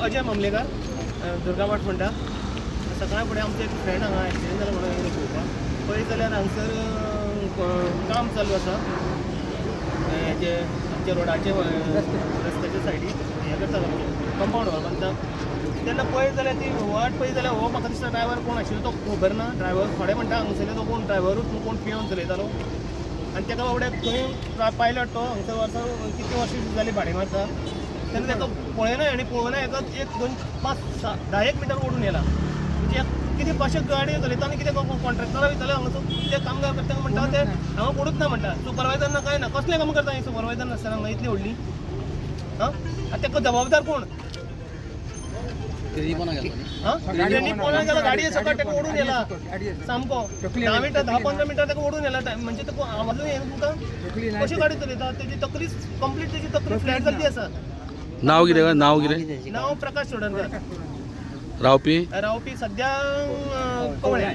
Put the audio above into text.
अजय मामलेकार, दुर्गावाट म्हणटा. सकाळ फुडें आमचो एक फ्रेंड हांगा एक्सिडंट जाला म्हणून येयलो पळोवपाक. पळयत जाल्यार हांगसर काम चालू आसा, हेजे आमच्या रोडाचे रस्त्याच्या सायडीक हें करतात, आमचें कंपावंड वॉल बांदता. तेन्ना पळयत जाल्यार ती वाट पळयत जाल्यार हो म्हाका दिसता ड्रायव्हर कोण आशिल्लो तो खबर ना. ड्रायव्हर थोडे म्हणटा हांगसरले तो कोण ड्रायव्हरूच कोण पिवन चलयतालो आनी ताका बाबड्याक खंय पायलट तो हांगसर वर्सां कितलीं वर्सां जालीं भाडें मारता. तेन्ना ताका पळयना आनी पळोवना एका 1 2 5 6 10 मिटर ओडून येला. म्हणजे कितें कशें गाडी चलयता आनी कितें कॉन्ट्रॅक्टरा वयताले हांगासर ते कामगार करता म्हणटा ते हांगा पडूच ना म्हणटा. सुपरवायजर ना कांय ना, कसलें काम करता सुपरवायजर नासतना हांगा इतली व्हडली. आं आतां ताका जबाबदार कोण? ट्रेनी पोना गेला, गाडी सकट ताका ओडून येला सामको 10 मिटर 10-15 मिटर ताका ओडून येला. म्हणजे ताका आवाजूय येना तुमकां कशी गाडी चलयता. तेजी तकली कंप्लीट, तेजी तकली फ्लॅट जाल्ली आसा. नाव कितें? नाव कितें? नाव प्रकाश चोडणकर. रावपी? रावपी सद्या कवळ्या.